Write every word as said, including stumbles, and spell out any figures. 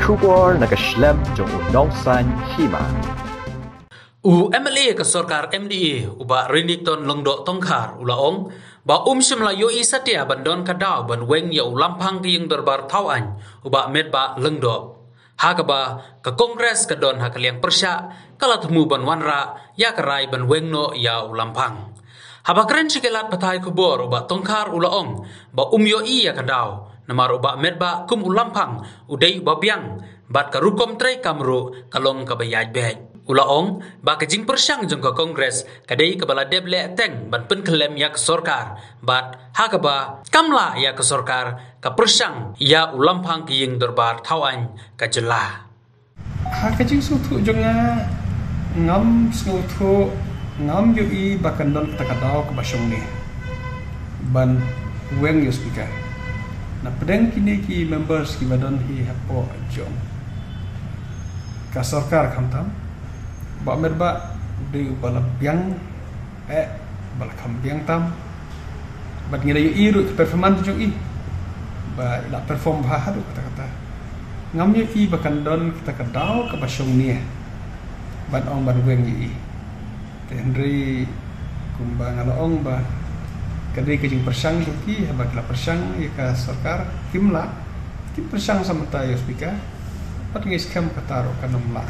Khubor na ka shlem jong u nongsan hima. U M L A ka sorkar M D A, u Bah Renikton Lyngdoh Tongkhar, u la ong ba um shym la ïohi satia ban don ka daw ban weng ïa u lamphang ka ïing dorbar thaw aiñ, u Bah Metbah Lyngdoh, ha kaba ka Congress ka don ha ka liang pyrshah, ka la thmu ban wanrah ïa ka rai ban weng noh ïa u lamphang. Haba kren sha ki lad pathai khubor, u Bah Tongkhar u la ong ba um ïohi ïa ka daw, namar u Bah Metbah kum u lamphang u dei uba biang, bad ka rukom treikam ruh ka long kaba ïaid beit. U la ong ba ka jingpyrshang jong ka Congress ka dei kaba la dep leh teng ban pynkyllem ïa ka sorkar, bad ha kaba kam lah ïa ka sorkar ka pyrshang ïa u lamphang ka ïing dorbar thaw aiñ ka jylla. Ha ka jingsngewthuh jong nga, ngam sngewthuh, ngam ïohi ba kan don kata ka daw kaba shong ne ban weng ïa u speaker. Na pdeng kine ki members kiba don hi hapoh jong ka sorkar, khamtam Bah Metbah u dei uba la biang, eh, ba la kham biang tam. Bad ngi la ïohi ruh ka performance jong i ba i la perform bha haduh katta katta. Ngam ïohi ba kan don kata ka daw kaba shong ne ban ong ban weng ïa i. Te hynrei kumba nga la ong ba ka dei ka jingpyrshang jong ki, haba ki la pyrshang ïa ka sorkar, kim lah, kim pyrshang sa mynta ïa u speaker. Bad ngi skhem kata ruh kan ym lah.